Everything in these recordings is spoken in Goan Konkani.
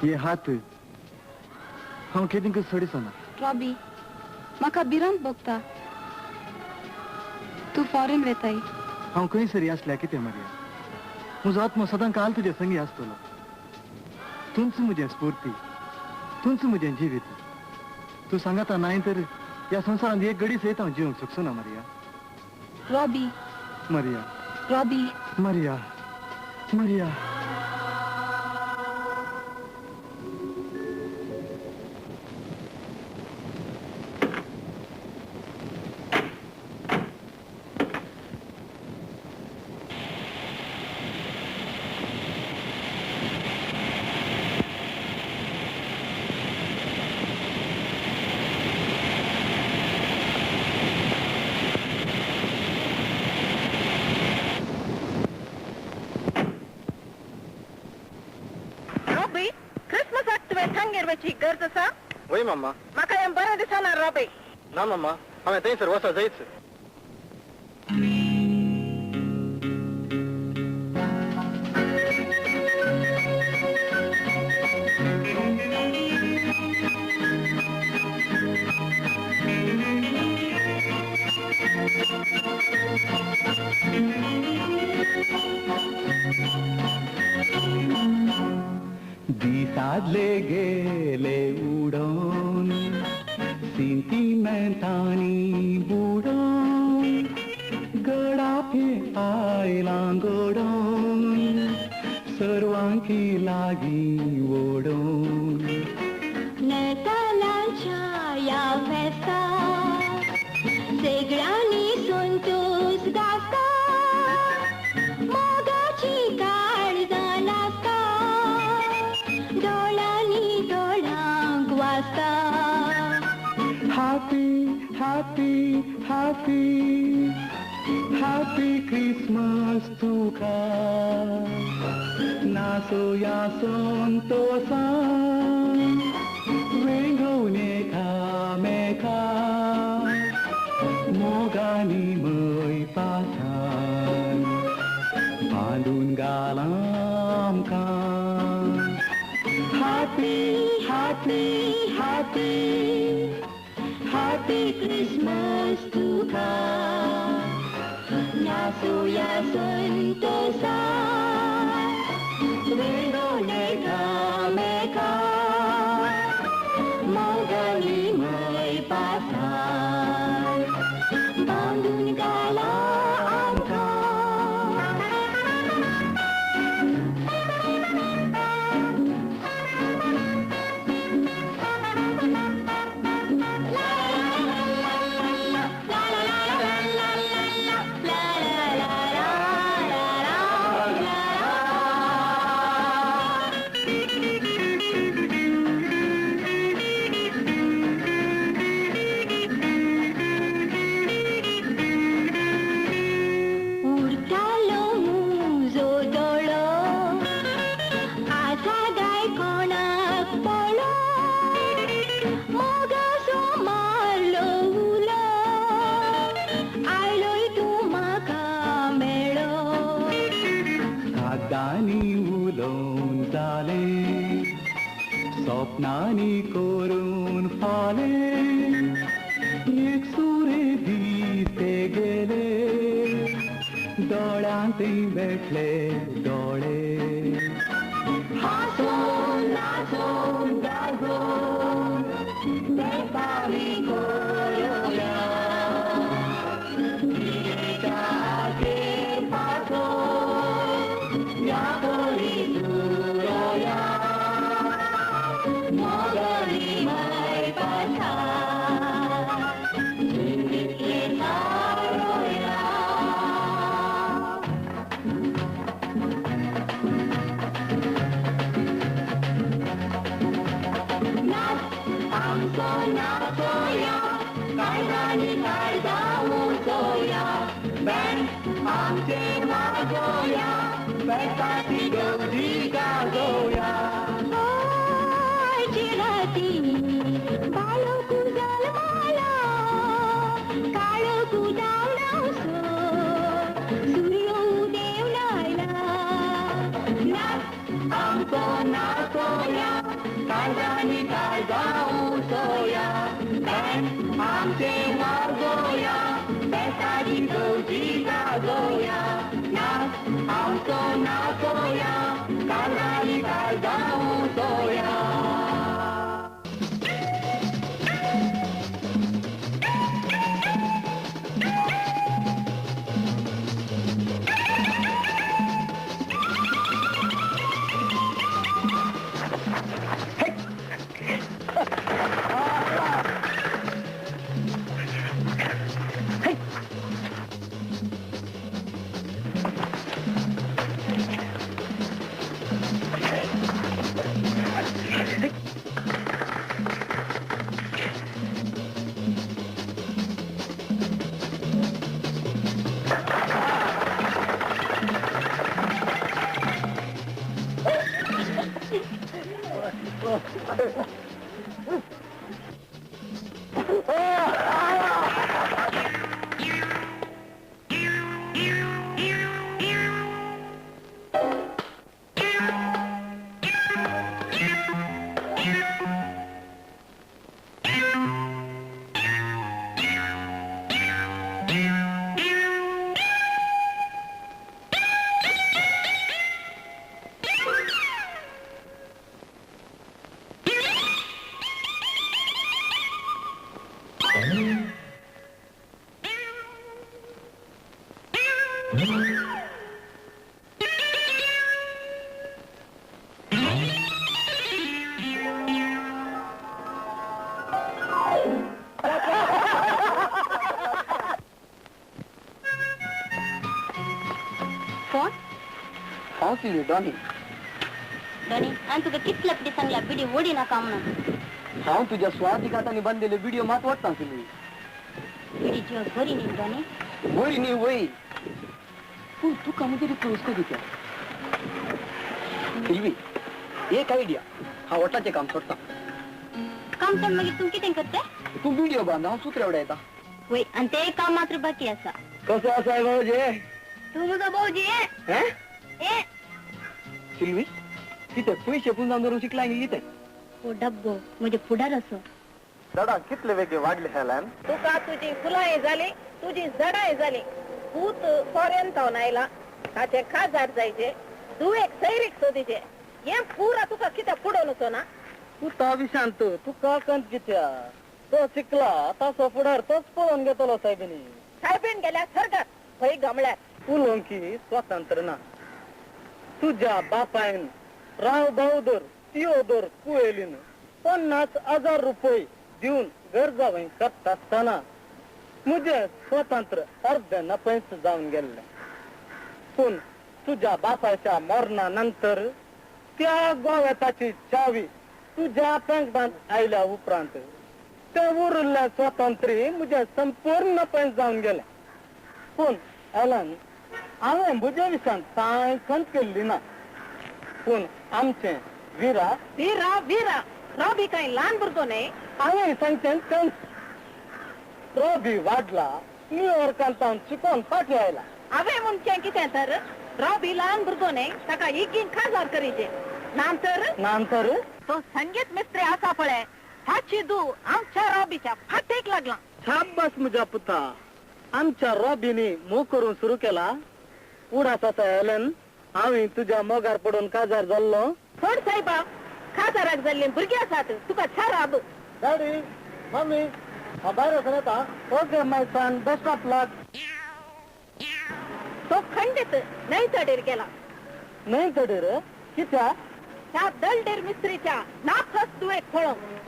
हे हात हांव केदींकच सोडिचो ना. रॉबी, म्हाका भिरांत भोगता. तूं फॉरेन वेताय. हांव खंय सरी आसल्या कितें मारिया, म्हजो आत्मो सदां काल तुजे संगी आसतलो. तूंच म्हजें स्फूर्ती, तूंच म्हजें जिवीत. तूं सांगाता नाय तर ह्या संवसारांत एक घडी सयत हांव जिवंक शकचो ना Maria. Robbie. Maria. Robbie. Maria. Maria. गरज आसा? वय मम्मा. म्हाका हें बरें दिसना रॉबी. ना मम्मा, हांवें थंयसर वचो जायच. दिसादले गेले उडोन सिंतिमेंतांनी बुडोन गडापे आयलां गोडोन सर्वांकी लागीं ओडोन. नेतालांच्या ह्या फेस्ताक सगळ्यांनी संतोष गाजता, मोगाची काळजां नाचता, दोळ्यांनी दोळ्यांक वाजता. Happy happy happy happy Christmas तुका, नासोया संतोसान वेंगोवन एकामेका मोगानी मय पासान बांदून घालां आमकां. Happy happy happy happy Christmas तुका, नासुया संतोषान वेंगोवन एकामेका मोगानी मय पासान बांदून घालां आमकां. उरतालो मुजो दोळो आसा गाय कोणाक पळो, मोगासो मारलो उलो आयलोय तूं म्हाका मेळो. कागदांनी उलोवन जालें, सपनांनी करून फालें, एक सुरे दीस ते गेले, दोळ्यांतय भेटले दोळे. हांसून नाचून गाजोवन तेंपावी करुया, जिणेच्या आखेर पासोन ह्या परी सुरोया, मोगानी मय पासान जिणेंतलें सारोया. नाच आमचो नाचोया, काळजांनी काळजां उंचोया, बँड आमचें वाजोया, फेस्ताची गवजी गाजोया. आयचे राती बाळकू जल्मला, काळोखू धांवडावसो सूर्य उदेवन आयला. नाच आमचो नाचोया, काळजांनी काळजा उसोया, बँड आमचें वाजोया, बेसाची गवजी गाजोया, नाच आमचो नाचोया, काळजांनी काळजा उसोया. डॉनी डॉनी हांवें तुका कितले फावटी सांगला बिडी ओडी नाका म्हणून. हांव तुज्या स्वार्थी हातांनी बांदिल्ले बिडयो मात ओडटा सिल्वी. बिडी जिवाक बरी न्ही डॉनी. बरी न्ही वय, पूण तुका म्हजेर इतलो हुस्को कित्याक? सिल्वी, एक आयडिया, हांव वोटाचें काम सोडटा. काम सोड मागीर तूं कितें करता? तूं बिडयो बांद, हांव सुत्रे उडयता. वय, आनी तें काम मात्र बाकी आसा. कसो आसा भावजे? तूं म्हजो भावजी. हें सिल्वी, कितें पयशे पुंजावन धरून शिकला कितें? हो डब्बो म्हजे फुडार असो. झाडां कितले वेगळे वाडले हेल्यान. तुका तुजी फुलांय जाली, तुजी झाडांय जाली. पूत फॉरेन थावन आयला, ताचे काजार जायचे, धुवेक सैरीक सोदीचे, हें पुरा तुका कितें पुडोवन ना? पुता विशांत तुका कंत कित्या? तो शिकला ताचो फुडार तोच पळोवन घेतलो सायबिनी. सायबीन गेल्या सर्गात, खंय गमल्यार. उलोवंक की स्वातंत्र्य ना. तुज्या बापायन राव बहादूर तियोदोर कुवेलीन 50,000 रुपये दिवन घर जावंय करता आसतना म्हजें स्वतंत्र अर्दे नपैस जावन गेल्लें. पूण तुज्या बापायच्या मरणा नंतर त्या गोव्याची चावी तुज्या पेंकटांत आयल्या उपरांत ते उरिल्लें स्वातंत्र्य म्हजें संपूर्ण नपैस जावन गेलें. पूण एलन, हांवें म्हज्या विशांत कांय खंत केल्ली ना. पूण आमचें विरा विरा विरा रॉबी कांय ल्हान भुरगो न्हय. हांवें सांगचें तेंच. रॉबी वाडला, न्यूयॉर्कांत शिकोवन फाटीं आयला. हांवें म्हणचें कितें तर, रॉबी ल्हान भुरगो न्हय, ताका इगीन काजार करीचें. ना तर ना तर तो संगीत मिस्त्री आसा पळय, ताची धूव आमच्या रॉबीच्या फाटीक लागला. शाबास म्हज्या पुता, आमच्या रॉबीनी मोग करून सुरू केला. उडास आसा एलन, हांवें तुज्या मोगार पडून काजार जाल्लो. सोड सायबा, काजाराक जाल्लीं भुरगीं आसात, तुका शराब. डॅडी, मम्मी, हांव भायर वचून येता. Okay my son, best of luck. तो खंडीत न्हंय तडीर गेला. न्हंय तडीर कित्याक? त्या दलडेर मिस्त्रीच्या नाखस दुवेक पळोवंक.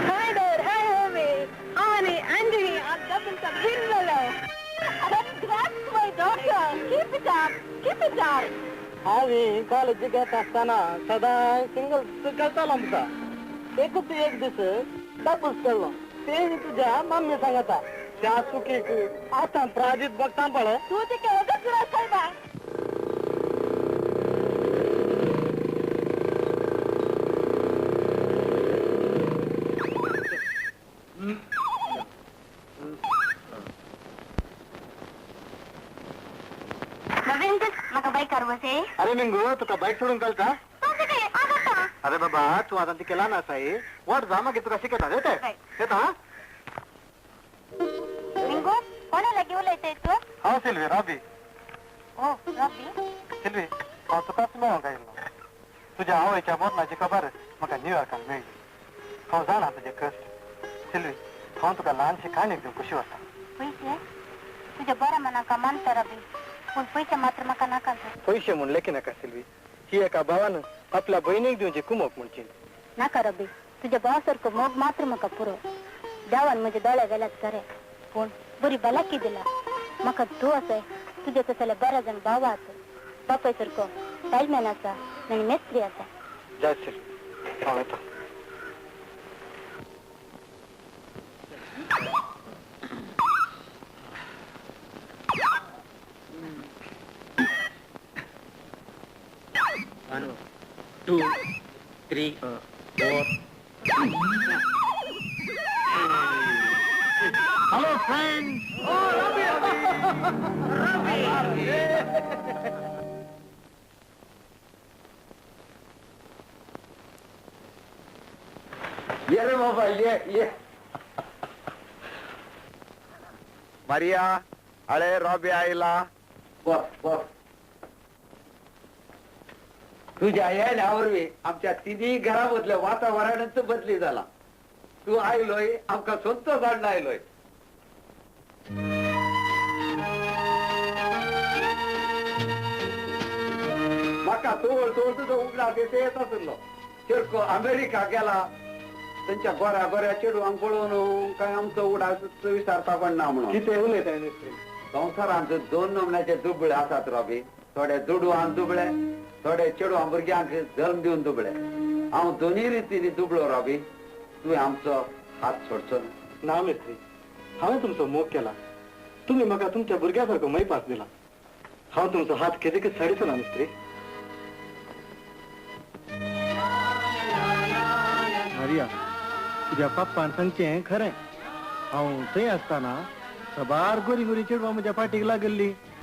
Hi there, hi homie. Annie, Andy, I'm Congrats, my daughter. Keep it up, keep it up. हांवें कॉलेजीक येता आसतना सदांय सिंगल खेळटालो आमकां. एकूच एक दीस डबल्स खेळ्ळो, तें तुज्या मम्मी सांगता. त्या चुकीक आतां प्राजीत बघता पळय. तूं तिका वगत सायबा. म्हाका बायकार बसय. अरे मिंगू, तुका बायक सोडून कळटा? अरे बाबा, तूं आतां ती केला ना साई वाट जा, मागीर तुका शिकयता. येता येता. मिंगू, कोणा लागीं उलयताय तूं? हांव सिल्वी, रॉबी. ओ रॉबी. सिल्वी, हांव तुकाच मेळोंक आयिल्लो. तुज्या आवयच्या मरणाची खबर म्हाका न्यूयॉर्कान मेळ्ळी. हांव जाणा तुजे कश्ट. सिल्वी, हांव तुका ल्हानशी काणी दिवंक खुशी वता. पयशे? तुज्या बऱ्या मनाक मानता रॉबी, पूण पयशे मात्र म्हाका नाका. पयशे म्हूण लेखी नाका सिल्वी, ही एका भावान आपल्या भयणीक दिवची कुमोक म्हणची. नाका रॉबी, तुज्या भावा सारको मोग मात्र म्हाका पुरो. देवान म्हजे दोळे गेल्यात खरे, पूण बरी भलायकी दिला म्हाका. तूं आसाय, तुजे तसले बरे जाण भाव आसा, बापाय सारको टायलमॅन आसा आनी मेस्त्री आसा. जाय सिल्वी, हांव येता. One, two, three, four. Hello, friends. Oh, Ravi, Ravi. ये रे बाबा, ये ये. मारिया, अरे रॉबी आयला. बस बस. तुझ्या येण्यावरवी आमच्या तिन्ही घरामधलं वातावरणच बदली झाला. तू आयलोय आमकां संतोष हाडून आयलोय. म्हाका तोळ तोळ तुजो उगडास येत आशिल्लो. चेरको अमेरिका गेला, तेंच्या गोऱ्या गोऱ्या चेडवांक पळोवन काय आमचो उगडास विसारता पण ना म्हणून. कितें उलयताय मिस्त्री? संवसारांत दोन नमन्याचे दुबळे आसात रॉबी. थोडे दुडवान दुबळे, थोडे चेडवां भुरग्यांक जल्म दिवन दुबळे. हांव दोनूय रितींनी दुबळो रॉबी. तुवें आमचो हात सोडचो ना. मिस्त्री, हांवें तुमचो मोग केला. तुमी म्हाका तुमच्या भुरग्या सारको मैपास दिला. हांव तुमचो हात केदीकच साडीचो ना मिस्त्री. मारिया, तुज्या पप्पान सांगचें खरें. हांव थंय आसतना सबार गोरी गोरी चेडवां म्हज्या फाटीक लागल्ली.